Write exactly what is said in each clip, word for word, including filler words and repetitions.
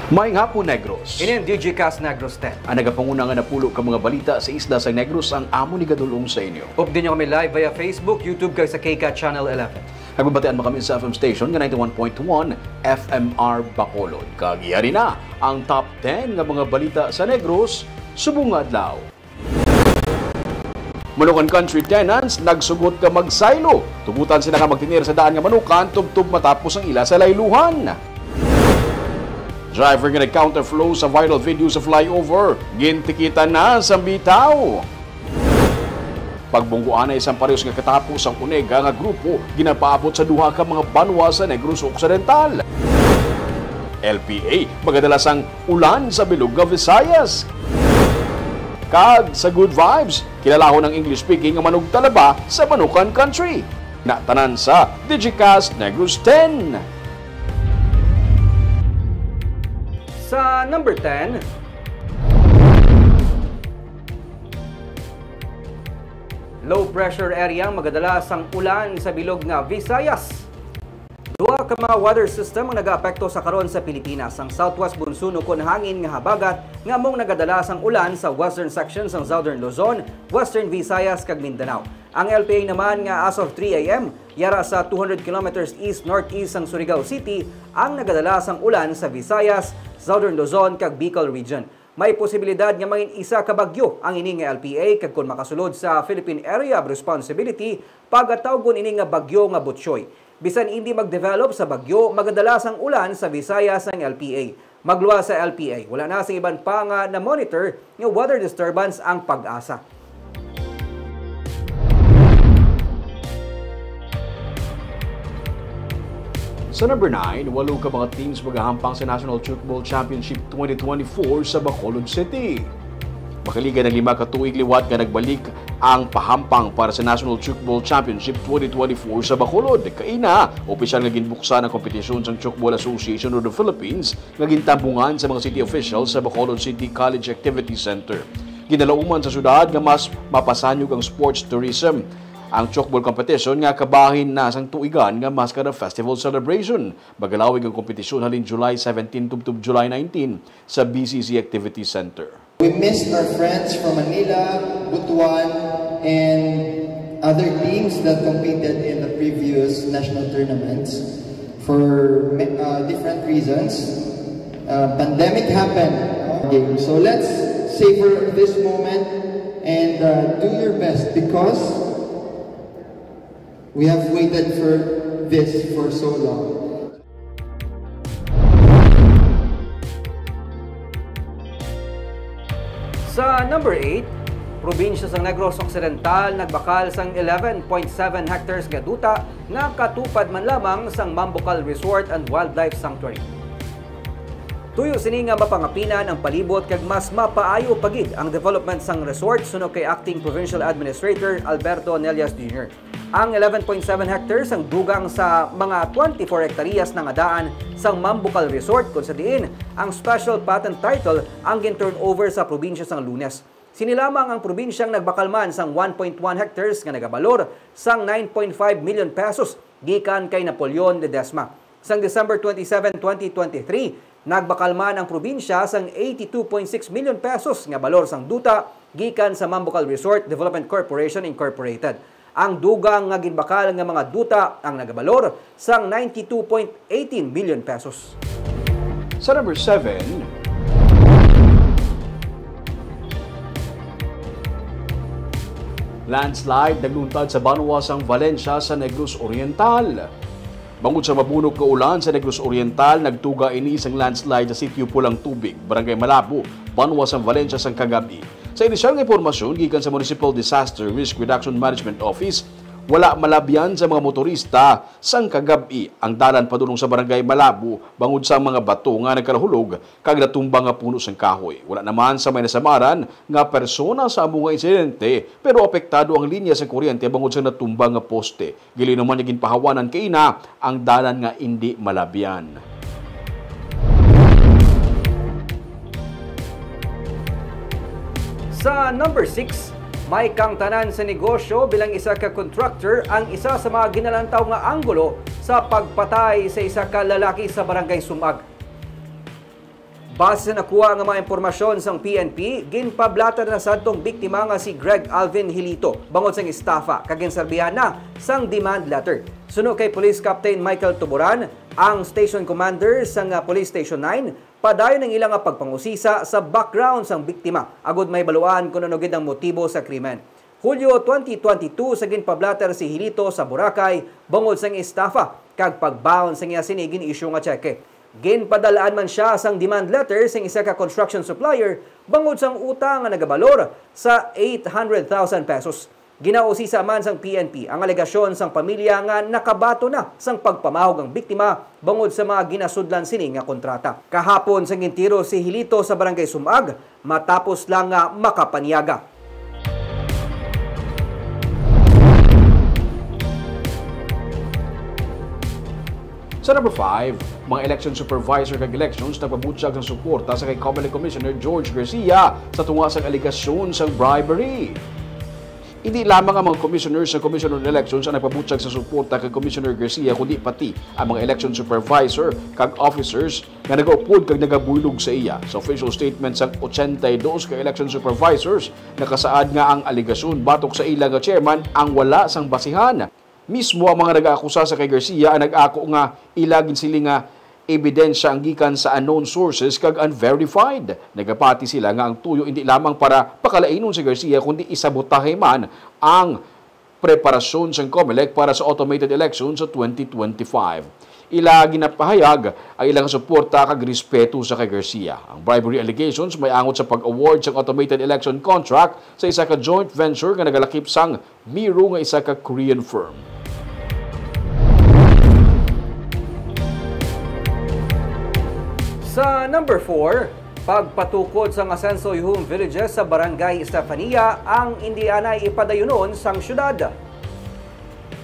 Maayong hapon, Negros. Ini ang D J Cast Negros ten. Ang nagapanguna nga napulo ka mga balita sa isla sa Negros ang amo ni gadulong sa inyo. Update niyo kami live via Facebook, YouTube, kag sa K CAT Channel eleven. Nagbabatian mo kami sa F M station nga ninety-one point one F M R Bacolod. Kag yari na ang top ten nga mga balita sa Negros subong nga adlaw. Manukan Country tenants nagsugot nga magsaylo. Tugutan sila nga magtinir sa daan nga Manukan tubtob matapos ang ila sa layluhan. Driver nga nag-counterflow sa viral video sa flyover, gintikitan na sa bitaw. Pagbungguanay sang parehos nga katapo sang Onega nga grupo, ginapaabot sa duha ka mga banwa sa Negros Occidental. L P A, magadala sang ulan sa bilog nga Visayas. Kag sa Good Vibes, kilalahon ang English-speaking nga manugtalaba sa Manukan Country. Na tanan sa Digicast Negros ten. Sa number ten, low pressure area ang magadala sang ulan sa bilog nga Visayas. Duha ka mga weather system ang nagaapekto sa karon sa Pilipinas, ang southwest monsoon ukon hangin nga habagat nga among nagadala sang ulan sa western section sang southern Luzon, western Visayas, kag Mindanao. Ang L P A naman nga as of three A M, yara sa two hundred kilometers east-northeast sang Surigao City ang nagadala sang ulan sa Visayas, southern Luzon, kag Bicol Region. May posibilidad nga mangin isa ka bagyo ang ini nga L P A, kag kon makasulod sa Philippine Area of Responsibility, pagatawgon ini nga bagyo nga Butchoy. Bisan indi mag-develop sa bagyo, magadala sang ulan sa Visayas ang L P A. Magluwas sa L P A, wala na sing iban pa nga na-monitor nga weather disturbance ang PAGASA. Sa number nine, walo ka mga teams magahampang sa National Chukball Championship twenty twenty-four sa Bacolod City. Makaliga ng lima ka tuig liwat nga nagbalik ang pahampang para sa National Chukball Championship twenty twenty-four sa Bacolod. Kaina, opisyal nga ginbuksan ang kompetisyon sang Chukball Association of the Philippines nga gintambungan sa mga city officials sa Bacolod City College Activity Center. Ginalauman sa syudad nga mas mapasanyog ang sports tourism ang Chukball Competition nga kabahin na sang tuigan nga Mascara Festival Celebration. Magalawig ang kompetisyon halin July seventeen tubtob July nineteen sa B C C Activity Center. We missed our friends from Manila, Butuan, and other teams that competed in the previous national tournaments for ma- uh, different reasons. Uh, pandemic happened, no? Okay, so let's savor this moment and uh, do your best because we have waited for this for so long. Sa number eight, probinsya sang Negros Occidental nagbakal sang eleven point seven hectares nga duta nga katupad man lamang sang Mambucal Resort and Wildlife Sanctuary. Tuyo sini nga mapangapinan ang palibot kag mas mapaayo pa gid ang development sang resort, suno kay Acting Provincial Administrator Alberto Nelias Junior. Ang eleven point seven hectares ang dugang sa mga twenty-four hektaryas na nga daan sang Mambucal Resort, kung sa diin ang special patent title ang gin-turnover sa probinsya sang Lunes. Sini lamang ang probinsyang nagbakal man sang one point one hectares nga nagabalor sang nine point five million pesos gikan kay Napoleon Ledesma. Sang December twenty-seven, twenty twenty-three, nagbakal man ang probinsya sang eighty-two point six million pesos nga balor sang duta gikan sa Mambucal Resort Development Corporation Incorporated. Ang dugang nga ginbakal nga mga duta ang nagabalor sang ninety-two point eighteen million pesos. Sa number seven, landslide nagluntad sa banwa sang Valencia sa Negros Oriental. Bangod sa mabunok nga ulan sa Negros Oriental, nagtuga ini sang landslide sa Sitio Pulang Tubig, Barangay Malabo, banwa sang Valencia sang kagab-i. Sa inisyal nga impormasyon gikan sa Municipal Disaster Risk Reduction Management Office, wala malabyan sa mga motorista sang kagab-i ang dalan padulong sa Barangay Malabo bangod sa mga bato nga nagkalahulog kag natumba nga puno sang kahoy. Wala naman sa may nasamaran nga persona sa amo nga insidente, pero apektado ang linya sang kuryente bangod sa natumba nga poste. Gilinong man nga ginpahawanan kaina ang dalan nga indi malabyan. Sa number six, may kangtanan sa negosyo bilang isa ka contractor ang isa sa mga ginalantaw nga anggulo sa pagpatay sa isa ka lalaki sa Barangay Sumag. Base sa nakuha nga mga impormasyon sang P N P, ginpablatter na sadtong biktima nga si Greg Alvin Hilito bangod sang estafa kag ginserbihan na sang demand letter. Suno kay Police Captain Michael Tuburan, ang station commander sang, ah, Police Station nine, padayon ang ila nga pagpangusisa sa background sang biktima agud mahibaluan kon ano gid ang motibo sa krimen. Hulyo twenty twenty-two sa ginpablatter si Hilito sa Boracay bangod sang estafa kag pagbaon sang iya sini gin-issue nga tseke. Ginpadal-an man sia sang demand letter sang isa ka construction supplier bangod sang utang nga nagabalor sa eight hundred thousand pesos. Ginausisa man sang P N P ang alegasyon sang pamilya nga nakabaton na sang pagpamahog ang biktima bangod sa mga ginasudlan sini nga kontrata. Kahapon sang gintiro si Hilito sa Barangay Sumag, matapos lang nga makapanyaga. Sa number five, mga election supervisor kag elections nagpabutyag sang suporta sa kay Comelec Commissioner George Garcia sa tunga sang alegasyon sang bribery. Hindi lamang ang mga commissioners sa Commission on Elections ang nagpabutyag sa suporta kay Commissioner Garcia, kundi pati ang mga election supervisor kag officers nga nagaupod kag nagabuylog sa iya. Sa official statement sang ochenta y dos ka election supervisors, nakasaad nga ang alegasyon batok sa ila nga chairman ang wala sang basihan. Mismo ang mga nag-aakusa sa kay Garcia ang nag-ako nga ila ginsiling nga ebidensya ang gikan sa unknown sources kag unverified. Nagapati sila nga ang tuyo indi lamang para pakalainon si Garcia, kundi isabotahe man ang preparasyon sang Comelec para sa automated election sa twenty twenty-five. Ila ginapahayag ang ilang suporta kag respeto sa kay Garcia. Ang bribery allegations may angot sa pag-award sang automated election contract sa isa ka joint venture nga nagalakip sang Miro nga isa ka Korean firm. Sa number four, pagpatukod sang Asenso Yuhum Villages sa Barangay Estefania ang indi anay ipadayunon sang syudad.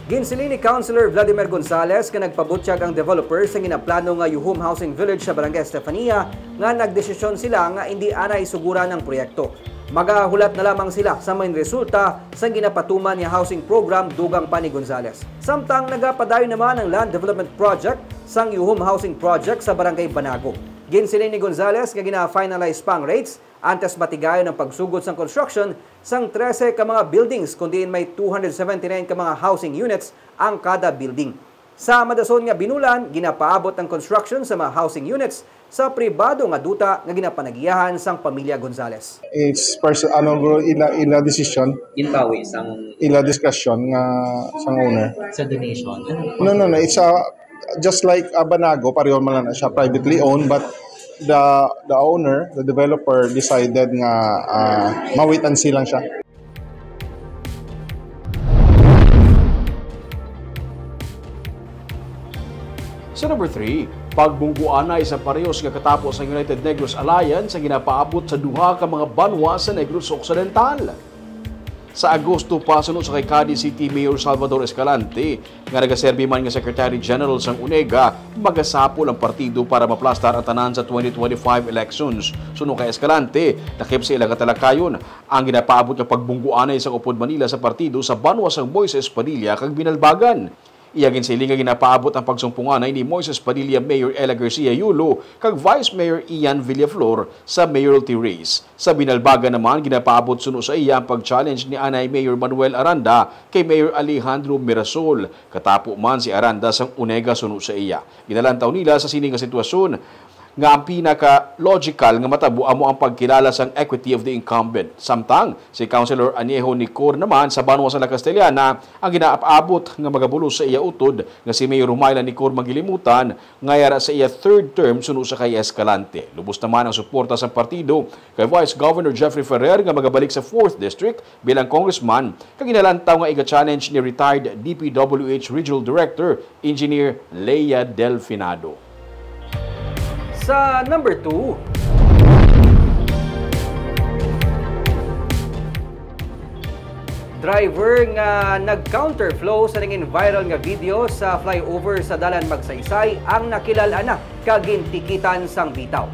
Ginsiling ni Councilor Vladimir Gonzales nga nagpabutyag ang developer sa ginaplano nga Yuhum Housing Village sa Barangay Estefania nga nagdesisyon sila nga indi anay suguran ang proyekto. Magahulat na lamang sila sa main resulta sang ginapatuman nga housing program dugang pa ni Gonzales. Samtang nagapadayon naman ang land development project sang Yuhum Housing Project sa Barangay Banago. Ginsiling ni Gonzales nga gina-finalize pa ang rates antes matigayon ang pagsugod sang construction sang trese ka mga buildings, kun diin may two hundred seventy-nine ka mga housing units ang kada building. Sa madason nga binulan, ginapaabot ang construction sa mga housing units sa pribado nga duta nga ginapanagiyahan sang pamilya Gonzales. It's pers-, ano, bro, ila, ila decision, Ginbawi sang ila discussion nga sang owner. Sa donation. Ano? No, no, no. It's a, just like, uh, Banago, pareho man lang na siya, privately owned, but the, the owner, the developer, decided nga, uh, ma-wait and see lang siya. Sa number three, pagbungguanay sa parehos nga katapo sa United Negros Alliance ang ginapaabot sa duha ka mga banwa sa Negros Occidental. Sa Agosto pa, suno sa kay Cadiz City Mayor Salvador Escalante, nga nagaserbi man nga Secretary General sang UNEGA, magasapol ang partido para maplastar ang tanan sa twenty twenty-five elections. Suno kay Escalante, lakip sa ila nga talakayon ang ginapaabot nga pagbungguanay sang Upod Manila sa partido sa banwa sang Moises Padilla kag Binalbagan. Iya ginsiling nga ginapaabot ang pagsumpunganay ni Moises Padilla, Mayor Ella Garcia Yulo, kag Vice Mayor Ian Villaflor sa mayoralty race. Sa Binalbagan naman, ginapaabot suno sa iya ang pag-challenge ni anay Mayor Manuel Aranda kay Mayor Alejandro Mirasol. Katapo man si Aranda sang UNEGA suno sa iya. Ginalantaw nila sa sini nga sitwasyon nga ang pinaka-logical nga matabo amo ang pagkilala sang equity of the incumbent. Samtang si Councilor Añejo Nicor naman sa banwa sa La Castellana ang ginapaabot nga magabulos sa iya utod nga si Mayor Rumayla Nicor Magilimutan nga yara sa iya third term suno sa kay Escalante. Lubos naman ang suporta sa partido kay Vice Governor Jeffrey Ferrer nga magabalik sa fourth District bilang congressman, kag ginalantaw nga iga-challenge ni retired D P W H Regional Director Engineer Lea Delfinado. Sa number two, driver nga nag-counterflow sa nangin viral nga video sa flyover sa Dalan Magsaysay ang nakilal-an na kag gintikitan sang bitaw.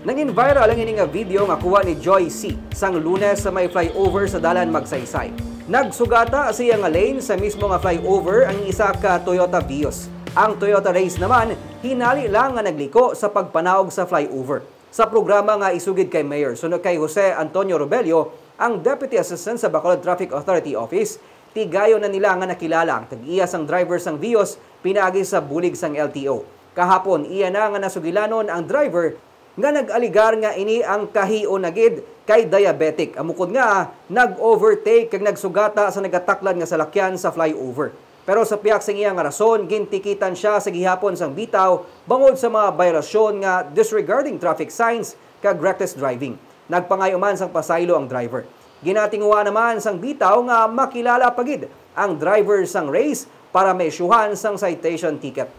Nangin viral ang ini nga video nga kuha ni Joy C sang Lunes sa may flyover sa Dalan Magsaysay. Nagsugata sa iya nga lane sa mismo nga flyover ang isa ka Toyota Vios. Ang Toyota Raze naman hinali lang nga nagliko sa pagpanaog sa flyover. Sa programa nga isugid kay Mayor suno kay Jose Antonio Robello, ang Deputy Assistant sa Bacolod Traffic Authority Office, tigayon na nila nga nakilala ang tag-iya sang driver sang Vios pinaagi sa bulig sang L T O. Kahapon, iya na nga nasugilanon ang driver nga nag-alegar nga ini ang kahion na gid kay diabetic. Amo gud nga nag-overtake kag nagsugata sa nagataklan nga salakyan sa flyover. Pero sa pihak sang iya nga rason, gintikitan siya sa gihapon sang bitaw bangod sa mga biolasyon nga disregarding traffic signs kag reckless driving. Nagpangayo man sang pasaylo ang driver. Ginatinguha naman sang bitaw nga makilala pa gid ang driver sang race para maisyuhan sang citation ticket.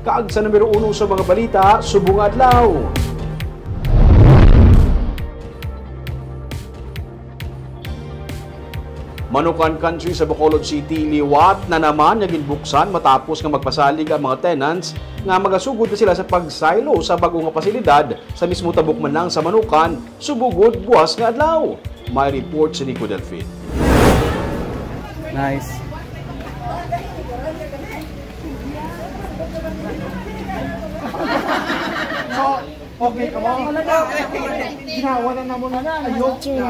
Kag sa numero uno sa mga balita subong adlaw. Manukan Country sa Bacolod City liwat na naman nga ginbuksan matapos nga magpasalig ang mga tenants nga magasugod na sila sa pagsaylo sa bag-o nga pasilidad sa mismo tabok man lang sa Manukan, subong gud buwas nga adlaw. May report si Nico Delfin. Nice. So, okay ka mo? Ginawa na namo na. Ayok na.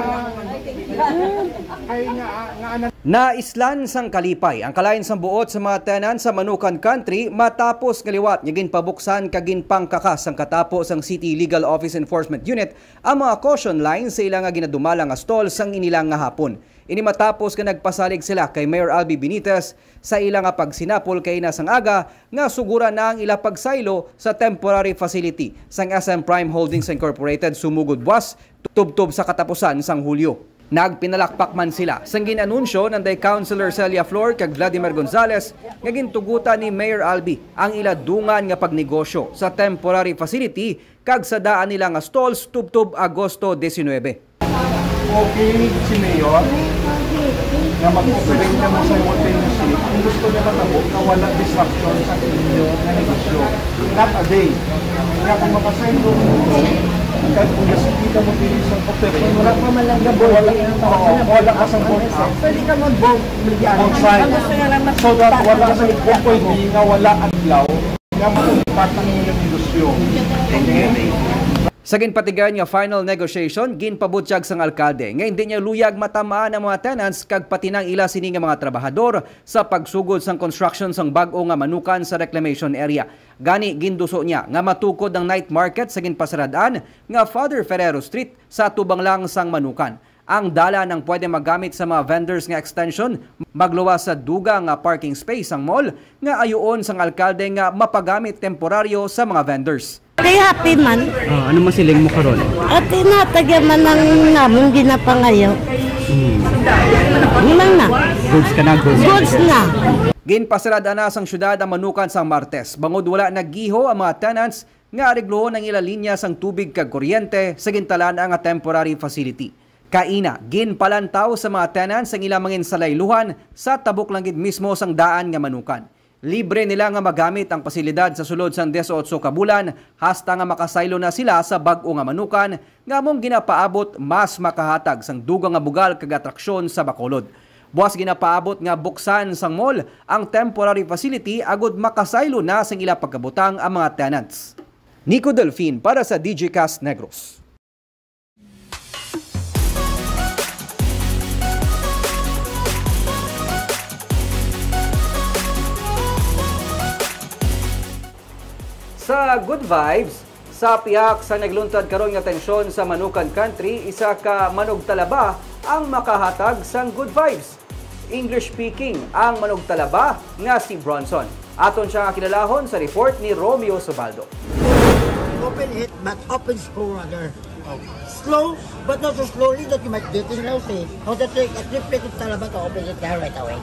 Ay nga, nga anak. Naislan sang kalipay ang kalain sang buot sa mga tenant sa Manukan Country matapos nga liwat nga ginpabuksan kag ginpangkakas ang katapo sang City Legal Office Enforcement Unit ang mga caution lines sa ila nga ginadumala nga stall sang inilang nga hapon. Ini matapos nga nagpasalig sila kay Mayor Albi Benitez sa ila nga pagsinapol kay ina sang aga nga suguran na ang ila pagsaylo sa temporary facility sang S M Prime Holdings Incorporated sumugod buwas tubtob sa katapusan sang Hulyo. Nagpinalakpak man sila sang gin-anunsyo nanday Councilor Celia Flor kag Vladimir Gonzales nga gintugutan ni Mayor Albi ang ila dungan nga pagnegosyo sa temporary facility kag sa daan nila nga stalls tubtob Agosto diecinuebe. Okay si Mayor nga mag-operate na mo simultaneously. Ang gusto niya matabo na wala disruption sa inyo nga negosyo. Not a day. Kaya kung mapasay ko, kaya kung nasikita mo dili sa operasyon, wala pa man lang gabol. Wala, oo, wala ka sa both. Pwede ka mag-both. Both sides. Ang gusto niya lang So that wala sa pwede nga wala adlaw nga maulipat ang inyong negosyo. Okay? Sa ginpatigayon nga final negotiation, ginpabutyag sang alkalde nga hindi niya luyag matamaan ang mga tenants kag pati na ang ila sini nga mga trabahador sa pagsugod sang construction sang bag-o nga Manukan sa reclamation area. Gani, ginduso niya nga matukod ang night market sa ginpasarad-an nga Father Ferrero Street sa atubang lang sang Manukan. Ang dalan ang pwede magamit sa mga vendors nga extension, magluwas sa dugang nga parking space sang mall nga ayuon sang alkalde nga mapagamit temporaryo sa mga vendors. Kay happy man. Ah, ano masiling mo karon? At inatagya man ang namon ginapangayo. Hmm. Yun lang na. Goods ka na, goods. Goods na. Ginpasarad-an na sang syudad ang Manukan sang Martes, bangod wala nagiho ang mga tenants nga areglohon ang ila linya sang tubig kag kuryente sa gintalaan nga temporary facility. Kaina, ginpalantaw sa mga tenants ang ila mangin salayluhan sa tabok lang gid mismo sang daan nga Manukan. Libre nila nga magamit ang pasilidad sa sulod sang dieciocho ka bulan hasta nga makasaylo na sila sa bag-o nga Manukan nga among ginapaabot mas makahatag sang dugang nga bugal kag atraksyon sa Bacolod. Buas ginapaabot nga buksan sang mall ang temporary facility agud makasaylo na sang ila pagkabutang ang mga tenants. Nico Delfin para sa D J Cast Negros. Sa Good Vibes, sa pihak sa nagluntad karon nga tensyon sa Manukan Country, isa ka manugtalaba ang makahatag sang good vibes. English-speaking ang manugtalaba nga si Bronson. Aton siya nga kilalahon sa report ni Romeo Subaldo. Open it, but open slow, rather. Slow, but not so slowly that you might get it lousy. How to take a triplet of talaba to open it there right away.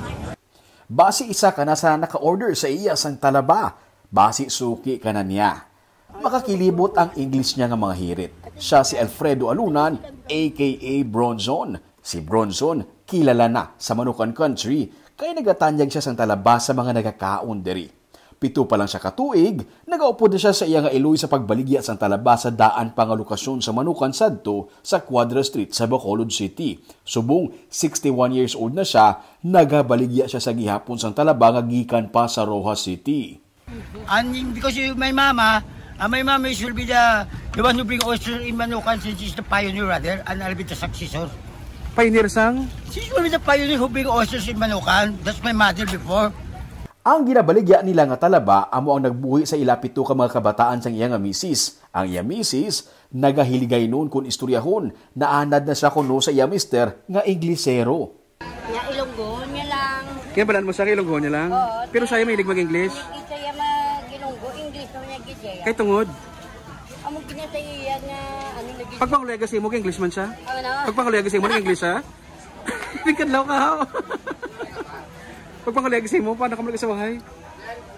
Basi isa ka na sa naka-order sa iya sang talaba. Basi suki ka na niya. Makakilibot ang English niya nga mga hirit. Siya si Alfredo Alunan, A K A Bronzon. Si Bronzon, kilala na sa Manukan Country, kay nagatanyag siya sang talaba sa mga nagakaon diri. Pito pa lang siya ka tuig, nagaupod na siya sa iya nga iloy sa pagbaligya sang talaba sa daan pa nga lokasyon sa Manukan sadto sa Quadra Street sa Bacolod City. Subong sixty-one years old na siya, nagabaligya siya sa gihapon sang talaba nga gikan pa sa Roxas City. And because you, my mama, uh, my mama usually be the, The one who bring oysters in Manukan, since she's the pioneer rather, and I'll be the successor. Pioneer sang? She's one of the pioneer who bring oysters in Manukan. That's my mother before. Ang ginabaligya nila nga talaba amo ang nagbuhi sa ila pito ka mga kabataan sang iya nga misis. Ang iya misis nagahiligaynon kon istoryahon, naanad na siya kuno sa iya mister nga Inglesero. Nga Ilonggo niya lang. Kaya balaan mo siya kay Ilonggo niya lang? Oo, Pero siya mahilig mag-English? Hindi siya mag-Ilonggo, English na niya gid siya. Kay tungod? Amo gina sa iya nga ano na gid. Pagpangulay kasi mo, English man siya? Ano? Pagpangulay kasi mo, English siya? Nagkadlaw ka, ha? Pagpangulay kasi mo, paano ka mag-isawahay?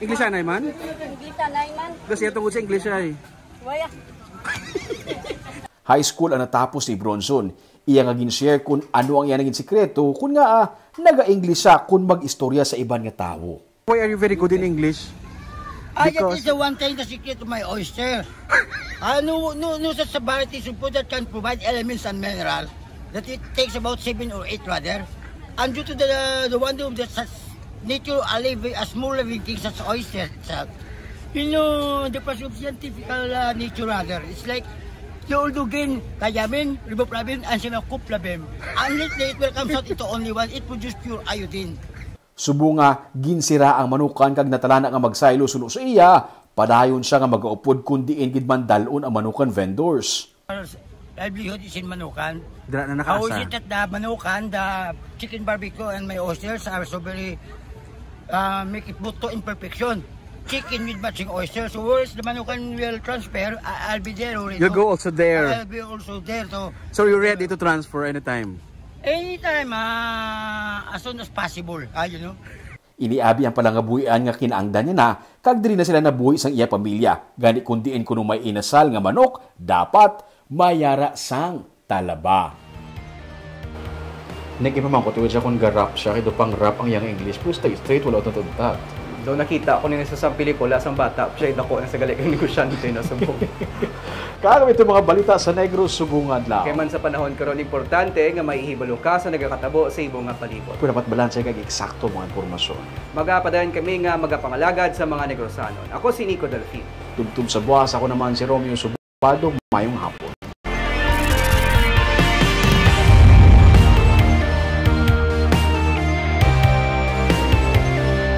English anay man? English anay man. Kasi tungod sa English ay. Waya. High school ang natapos ni Bronson. Iya nga gin-share kung ano ang iya naging sikreto kung nga ah, naga-English siya kung mag-istorya sa iban nga tawo. Why are you very good in English? Ah, that is the one thing, the secret of my oyster. Ah, no, no, no such varieties of food that can provide elements and minerals that it takes about seven or eight rather. And due to the the one of the such nature, a, living, a small living thing such oyster itself. You know, the pursuit of scientific uh, nature rather, it's like the old green, kayamin, riboflavin, and sinakuplabim. And it, it will come out into only one, it produces pure iodine. Subong nga ginsira ang manukan kag natalana nga magsaylo suno sa iya, padayon siya nga magaupod kon diin gid man dal-on ang manukan vendors. Livelihood is in Manukan. Dira na How is nakaasa. It that the Manukan, the chicken barbecue, and my oysters are so very uh, make it buto in perfection. Chicken with matching oysters. So where's the Manukan will transfer? I- I'll be there already. You go also there. I'll be also there. So So you're ready to transfer anytime? Anytime, uh, as soon as possible. Ah, you know. Ini abi ang palangabuhian nga kinaangdan niya na, kag diri na sila nabuhi sang iya pamilya. Gani kung diin kuno may inasal nga manok, dapat mayara sang talaba. Nagipamangkot ko siya kung ga-rap siya, kay daw pang-rap ang iyang English, pero straight, straight, wala untat-untat. Daw nakita ko nila sa isang pelikula, sang bata siya, dako na sa gali kang negosyante na subong. Kag ito mga balita sa Negros subong adlaw. Kay man sa panahon karon, importante nga maihibalo ka sa nagakatabo sa imo nga palibot. Kung dapat balanse kag eksakto mga impormasyon. Magapadayon kami nga magapangalagad sa mga Negrosanon. Ako si Nico Delfin. Tubtob sa buwas, ako naman si Romeo Subado. Mayong hapon.